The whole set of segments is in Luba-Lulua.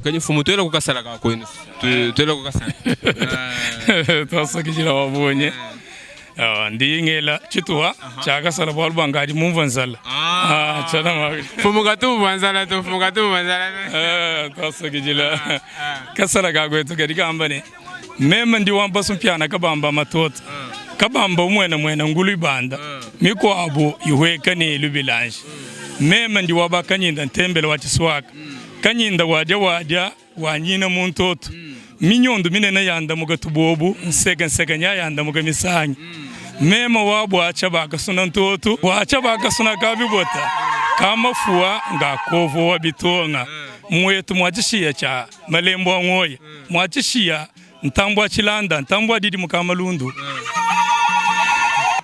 Kadi mfumu tuela ku kasala ka kwenu. Tuela ku kasala. Twasakidila wa bungi. Ah, ndi ngela tshituha tshiakasala bualu bua ngadi mumvua nzala. Ah, tshiana ma- Mfumu katumvua nzala to, mfumu katumvua nzala to. Ah, twasakidila. Kasala ka kwetu kadi kamba ne meme ndi wa mpasu mpiana kabamba matota kabamba umwena mwena ngulu ibanda mikuabu ihueka ne lubilanji meme ndi wa bakanyinda ntembele wa tshiswaka kanyinda wadia wadia wanyina mu ntoto minyundu minene yandamuka tubobu nseke nseke nya yandamuka misangi meme wa bwacha bakasuna ntoto bwacha bakasuna kabibota kamafuwa ngakovo wa bitonga mwetu mwatshishiya tsha malembo a ngoya mwatshishiya ntambo wa tshilanda ntambo wa didi mukamalundu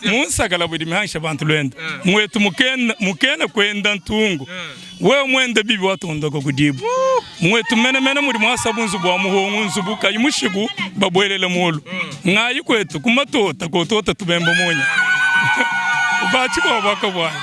munsakala budi mihangisha bantu lwenda mwetu mukena mukena kwenda ntungu wewe mwende bibi watondoka kudibu mwetu menemene mudi mwasabu nzubu wa muhongo nzubu kayi mushiku babwelela mulu ngayi kwetu kumatota kotota tubemba munya bachi bwa bwaka bwana.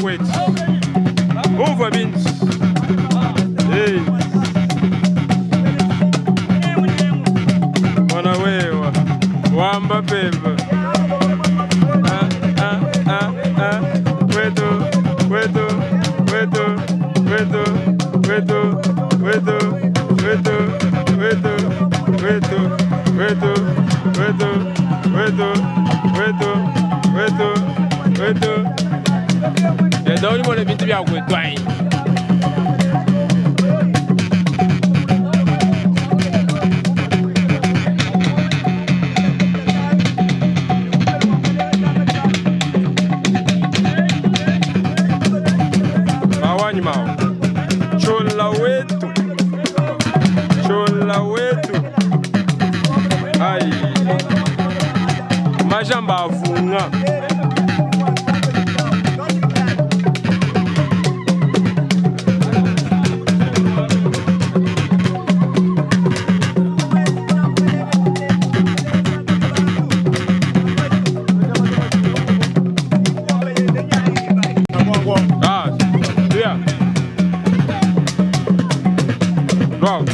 kwetu. Umva bintu. Hey. Mwana wewa. Wamba pemba. Ah, ah, ah, ah. Kwetu, kwetu, kwetu, kwetu, kwetu, kwetu, kwetu, kwetu, kwetu, kwetu, kwetu, kwetu, kwetu, kwetu, kwetu. Yenda ulimona bintu bya kwetu ayi. Mawanyi mao. Chola wetu. Chola wetu. Ai. Majamba avunga. Ah, yeah. Wow.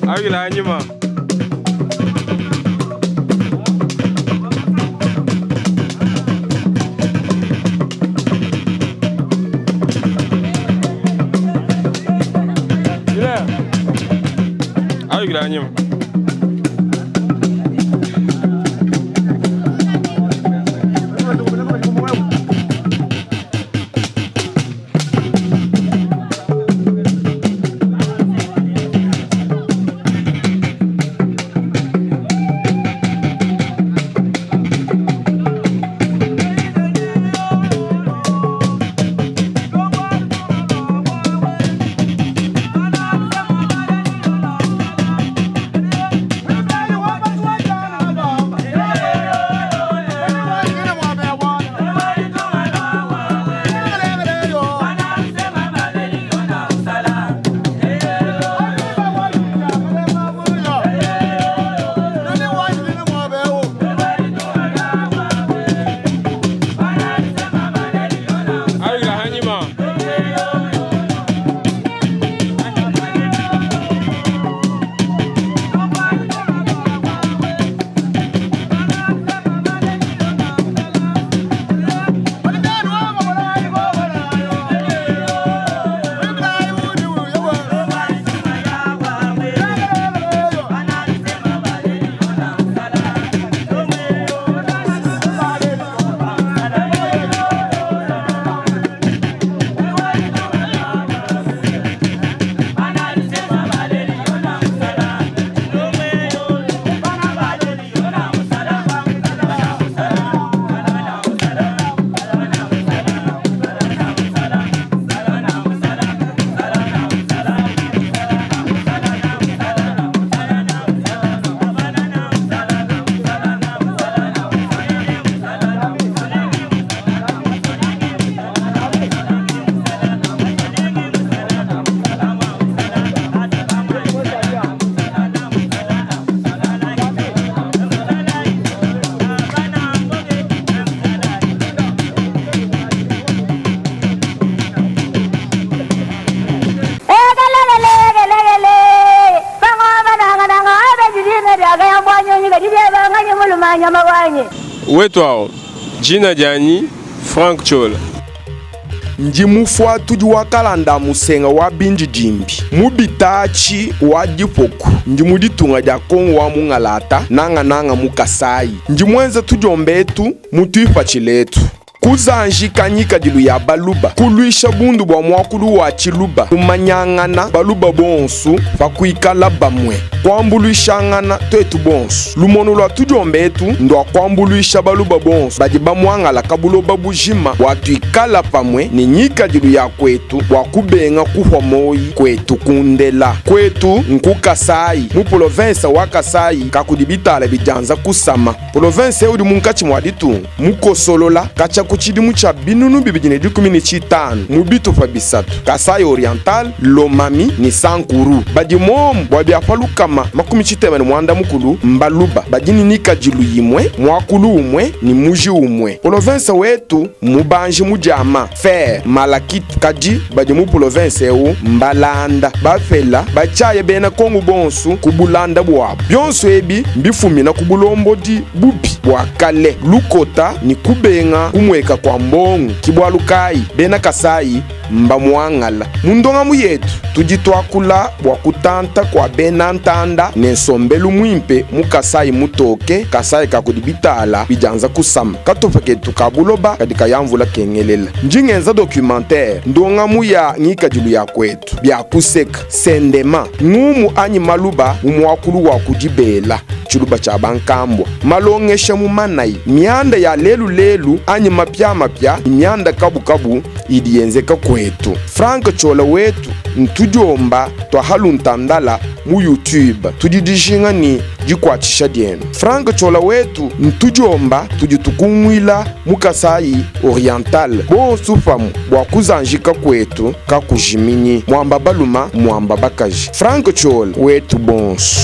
Awila anyima. Yeah. Awila anyima. Nyama nyama wanyi. Wetu awu, jina dianyi Franck Ciola. Ndi mufuatudi wa kalanda a musenga wa bindidimbi mu bitaatshi wa dipoku. Ndi mu ditunga dia Kongo wa mungalata, nangananga mu Kasayi. Ndi muenza tudiomba etu mu tuipatshila etu. Kuzanjika ngikadilu ya Baluba, kuluisha bundu bua muakulu wa Tshiluba, kumanyangana Baluba bonsu pa kuikala bamue, kuambuluishangana tuetu bonsu. Lumonu lua tudiomba etu ndua kuambuluisha Baluba bonsu badi bamuangalaka buloba bujima bua tuikala pamue ne ngikadilu ya kuetu bua kubenga kuhua moyi kuetu kundela. Kuetu nku Kasayi, mu polovensa wa Kasayi kakudi bitala bidianza kusama. Polovense eu udi munkatshi mua ditunga, mukosolola katshia ku tshidimu tshia 2015 mu bitupa bisatu, Kasaï-Oriental, Lomami ne Sankuru. Badi muomu bua bia pa 360 mbaluba badi ne nikadilu imue, muakulu umue ne muji umue. Polovense wetu mmubanji mu diama, fer, malachite, kadi badi mu polovense eu mbalanda, bapela, batshiaya bena Kongo bonsu ku bulanda buabu. Bionso ebi mbifumina ku bulombodi bubi bua kale, lukota ne kubenga kumueka kua mbongo. Ki bualu kayi bena Kasayi mbamuangala. Mu ndongamu yetu tudi tuakula bua kutanta kua bena ntanda ne nsombelu muimpe mu Kasayi mutoke, Kasayi ka kudi bitala bidianza kusama. Katupa ketu ka buloba kadi kaya mvula kengelela. Ndi ngenza documentaire, ndongamu ya ngikadilu ya kuetu, bia kuseka, sendema, ngumu anyi maluba mu muakulu wa ku dibela, tshiluba tshia bankambua, malongesha mu manayi, mianda ya lelu lelu anyi mapiamapia ne mianda kabukabu idi yenzeka kuetu. Franck Ciola wetu ntudiomba tua haluntandala mu YouTube. Tudi dijinga ne dikuatshisha dienu. Franck Ciola wetu ntudiomba tudi tukunguila mu Kasaï Oriental bonsu pamue bua kuzanjika kuetu kakujiminyi. Muamba baluma muamba bakaji. Franck Ciola wetu bonsu.